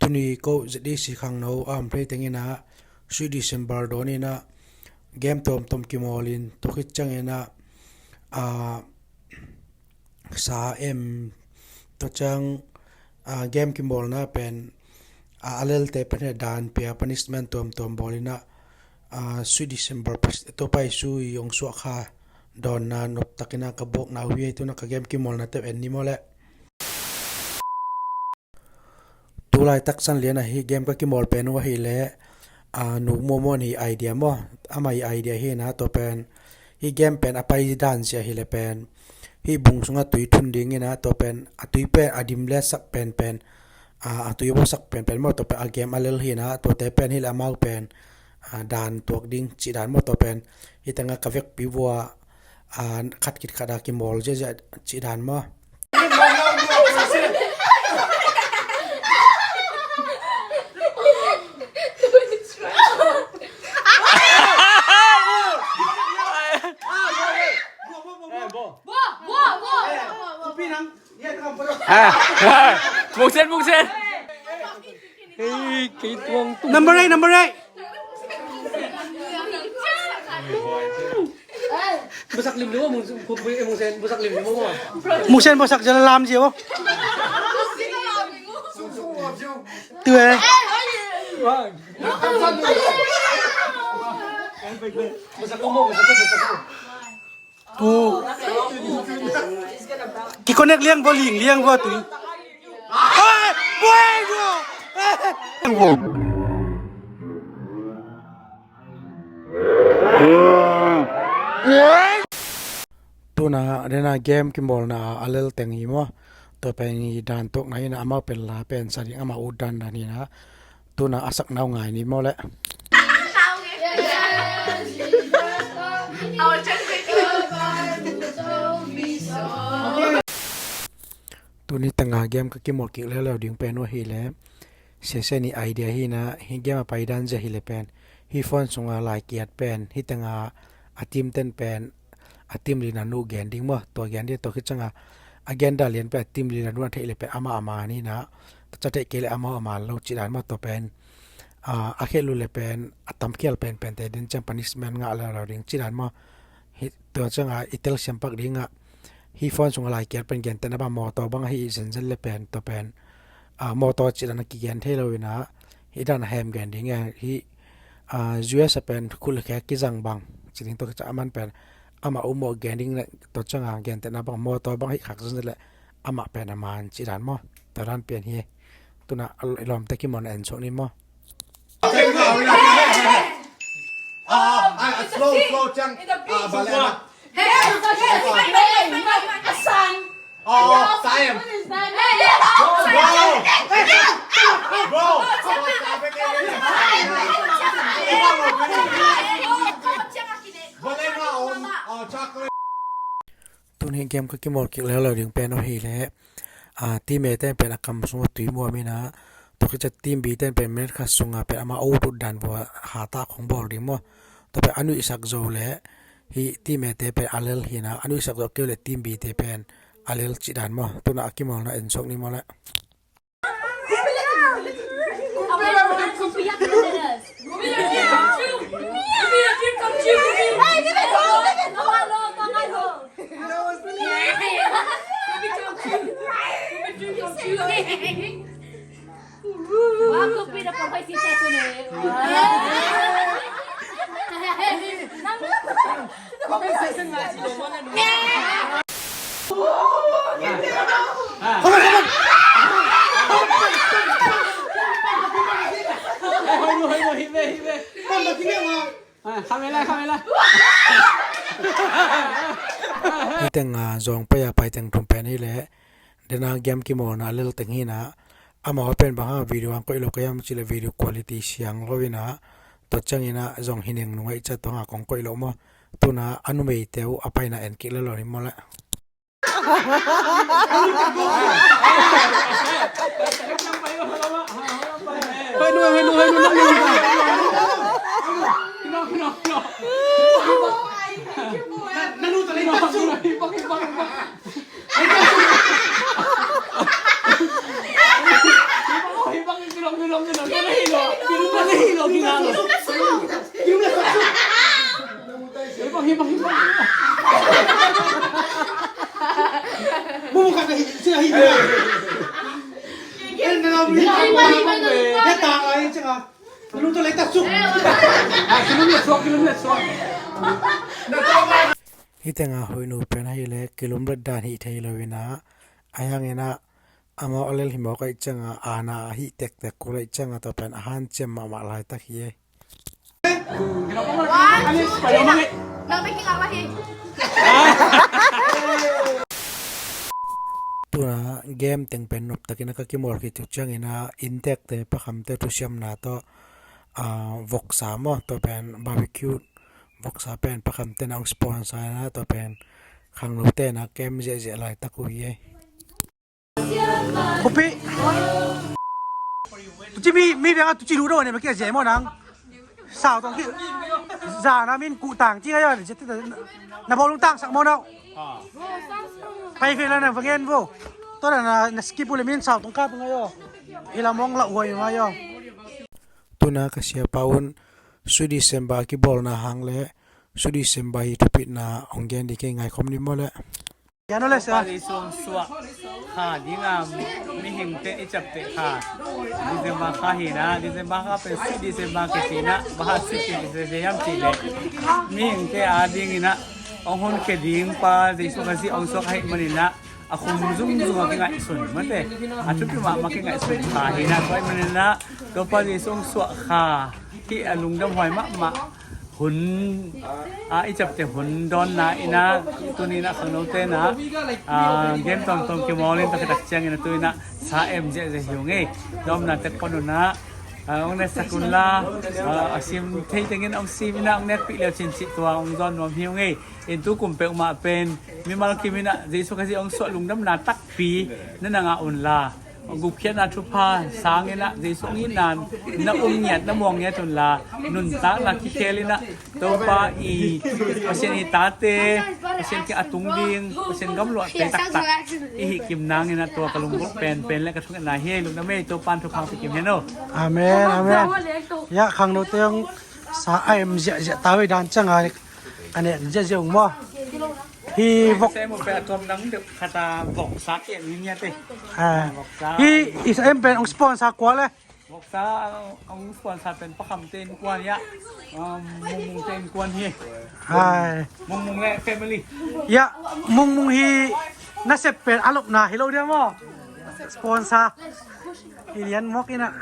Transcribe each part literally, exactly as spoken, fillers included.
Tuni ko Z D C khangno a om thei teng in ah Sweet December dawn in ah game tuamtuam kimawl in, tua khit ciang in ah, ah, sa em, tua ciang, ah, game kimawlna pen, ah, a lelte pen hi dan pia, punishment tuamtuam bawl in ah, ah, Sweet December, tua pai sui hong suah kha dawnna nop takin ah ka buakna uh hi. Tu in ah ka game kimawlna teuh en ni maw leh. Tulaitak San Lian ah hih game ka kimawl pen uh ahih leh, ah, Nu Muamuan hi idea maw, amah hi idea hi in ah, tua pen hih game pen a pai dan zia ahih leh pen hih bung sungah tui thun ding in ah, tua pen a tui pen a dim le sak penpen, ah, a tui a buaksak penpen maw, tua pen a game a lel hi in ah, tuate pen hi leh amau pen, ah, dan tuak ding cih dan maw, tua pen hih tengah ka vekpi vua, ah, khat khit khat a kimawl ziahziah cih dan maw. Mungsen, mungsen. Number eight, number eight. Busak limlim mo, Mungsen, busak limlim mo. Mungsen busak jalan lam sih, oh. Tu eh. Busak mo, busak mo, busak mo. Tu. Kikonek liang bo, ling liang bo tu. Ai, buai bo. Tuna dena game kimawlna a lel teng hi maw. Tua pen i dan tuakna hi in ah, amau pen la pen sa ding, amau ut dandan hi in ah. Tuna a sakna uh ngai ni maw leh. Tuni tengah game ka kimawl kik leuleu ding pen uh ahih leh, Sesen i idea hi in ah, hih game a pai dan zia ahih leh pen hih phone sunga laikiat pen hih tengah a team ten pen a team leader nu gen ding maw, tua gen ding, tua khit ciangah a gen dan lian pen a team leader nu a theih leh pen amah a man hi in ah, tua ciang theih kei leh amau a man lo cih dan maw, tua pen, ah, a khelh uh leh pen a tamkhial penpente den ciang punishment ngah leuleu ding cih dan maw. Hih tua ciangah i telsiam pak dingah hih phone sungah laikiat pen gentehna bang mawtaw bang ahi zenzen leh pen tua pen, ah, mawtaw cih dan a kigen thei lo in ah, hih dan a hem gen ding e, hih, ah, U S a pen khut le khe kizang bang ci ding, tua khit ciang a man pen amah ummawh gen ding leh, tua ciangah gentehna bang mawtaw bang hih khak zenzen leh amah pen a man cih dan maw. Tua dan pian hi. Tuna i lawmte kimawlna en suak ni maw. Ah, ah, slow, slow ciang. Ah, ballet. Oh, Saem. Bro. Bro. Ballet na om, ah, chocolate. Tuni game ka kimawl kik leuleu ding pen uh ahih leh, ah, team A ten pen a kam sungah tui muam in ah, tua khit ciang team B ten pen minute khat sungah pen amau ut dan vua hatah khong bawl ding maw. Tua pen a nuihsak zo leh hih team A te pen a lel hi in ah, a nuihsak zo kei uh leh team B te pen a lel cih dan maw. Tuna a kimawlna en suak ni maw leh. Hih teng, ah, zawng pai a pai teng thum pen hi leh, dena game kimawlna a lel teng hi in ah, amau pen bang hang video hong koih lo ka hiam cih leh video quality siang lo in ah, tua ciang in ah zong hi neng nung ahih ciang tua hang kong koih lo maw. Tuna a numeite uh a paina en kik leuleu ni maw leh. Hih tenga hoih nu pen ahih leh kilumlet dan hih thei lo inah, a hiang inah amau a lel hi mawk ahih ciangah, aana a hih tektek kul ahih ciangah, tua pen a hanciam mahmah laitak hi ei. Tuna game teng pen noptakin a ka kimawl khit uh ciangin a inntekte pakhamte thusiamna tawh, ah, voksa maw, tua pen barbecue voksa pen pakhamte na hong sponsor ina, tua pen khangnote na kem ziahziah laitak uh hi ei. Khuapi. Tuci mi, mi biang a tuci lu do ne, ma kia zia mo nang. Sau tong ki. Za na min ku tang ci ayo, na bawlung tang sak mo nau. Pai fe la na vangen vo. To na, na, na skip ule min sau tong kap ngayo. Ila mong la uai ma yo. Tuna ka siapa un, Sweet December kibawlna hang le Sweet December hi thupitna hong gen ding kei, ngaikhawm ni maw le. Topa Jesu hong suah kha dinga mihingte i ciapteh kha December kha hi na, December kha pen Sweet December kici na, bang hang Sweet December hiam cih leh mihingte a dingin a hong honkhia ding pa Jesu Khazih hong suak ahih manin a, a khum zungzung a kingaihsun mate, a thupi mahmah kingaihsun kha hi na, tua ahih manin a Topa Jesu hong suah kha hih a lungdamhuai mahmah hun, a, i ciapteh hun dawnna ina, tuni ina khangnote na, a, game tawmtawm kimawl in, tua khit tak ciangin a tu ina sa em ziahziah hi ung ei. Tua omna tek pan un a, a, hong nesak un la, a, a sim thei tengin hong sim ina hong nekpih leu cin cih tua hong zawn nuam hi ung ei. In tu kum peuhmah pen mimal kim ina Jesu Khazih hong suah lungdamna takpi na na ngah un la, gupkhiatna thupha sangin a Jesu hong itna na um ngiat, na muang ngiat un la, nuntakna kikhel in a Topa i Pasian i tate, Pasian kiang a tung ding, Pasian gamluahte taktak i hih kim nangin a tua ka lunggulh penpen le ka thungetna hi ei. Lungdam ei, Topa in thupha hong pia kim hen aw. Amen, amen. Ya, khangnote hong sa a em ziahziah ta vei dan ciang a, a nek ziahziah ung maw. Hi vok. Sem uh pen a tuam dang deuh khat a voksa kem hi ngiat ei. Ah. Voksa. Hi, i sa em pen hong sponsor kua le? Voksa, ah, hong sponsor pen Pakhamte innkuan hi a. Um, Mungmungte innkuan hi. Hai. Mungmung le family. Ya, Mungmung hi nasep pen a lopna hi lo dia maw. Sponsor. Hi lian mawk ina.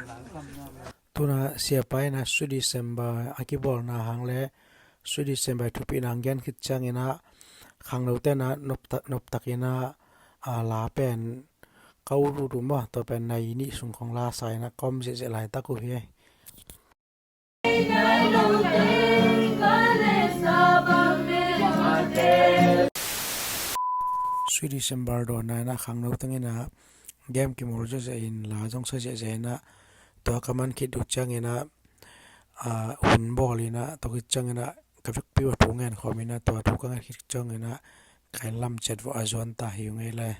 Tuna siapa ina Sweet December a kibawlna hang le Sweet December thupitna hong gen khit ciangin a khangnote na noptak, noptakin a, a, la pen ka ut ut uh maw, tua pen nai nih sung khong la sa in a kawm ziahziah laitak uh hi. Sweet December dawnna in a khangno tengin a game kimawl ziahziah in, la zong sa ziahziah in a, tua ka man khit uh ciangin a, a, hun bawl in a, tua khit ciangin a ka vekpi uh a thu ngen khawm in a, tua thu ka ngen khit ciangin a ka inn lam ciat vawh a zuan ta hi ung ei le.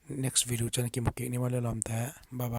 Next video ciang kimu kik ni maw le lawmte. Bye bye.